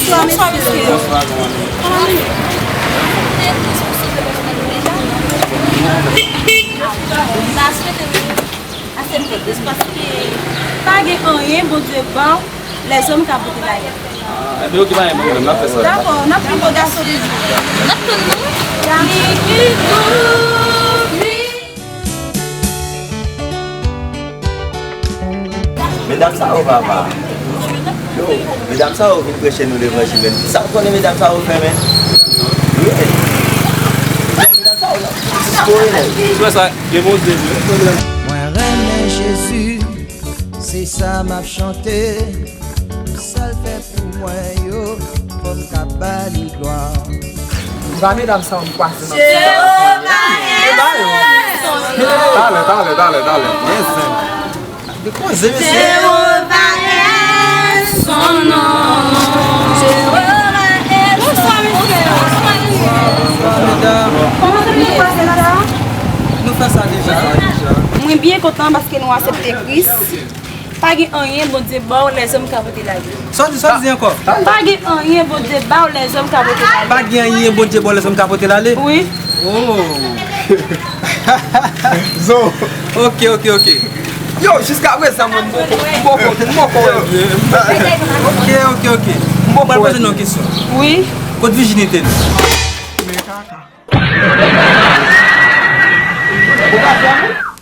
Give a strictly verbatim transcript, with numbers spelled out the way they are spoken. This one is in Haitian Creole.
Bonswa, mesye. Bonswa, kòman nou ye? Kòman nou ye? Aksepte Kris pou sove pèsonèl nou deja. N a swete nou aksepte Kris paske pa gen anyen Bondye ba w lèzòm ka pote la. Ah, ebyen, oke, pa gen pwoblèm, n ap fè sa. Dakò, n ap tann pou gason de Dye. N ap tann nou. Medam sa yo papa. Yo, medam sa yo vin preche nou levanjil, men sa w konnen medam sa yo fè, men? Wi, men. Medam sa yo la. Dispone, men. Frè sa, gen Bondye, wi. Mwen renmen Jezi, se sa m ap chante. Sa l fè pou mwen yo, fò m ka ba li glwa. Ba medam sa yo m kwaze nan Jewova e ba yo. Talè, talè, talè, talè. Yes, man. De koze, mesye. Jewova e son non. Jewova e son non. Bonswa, mesye. Bonswa, medam. Kòman se nou pase la, la? Nou fè sa deja. Mwen byen kontan paske nou aksepte Kris. Pa gen anyen Bondye ba w lèzòm ka pote l ale. Sa w di, sa w di ankò? Pa gen anyen Bondye ba w lèzòm ka pote l ale. Pa gen anyen Bondye ba w lèzòm ka pote l ale? Wi. Oh. Zo. Oke, oke, oke. Yo, jiskaprezan, mwen, m poko, m poko, m poko wè byen. Oke, oke, oke. M pral poze nou yon kesyon. Wi. Kot vijinite nou? Men kaka. Ou pa fè moun?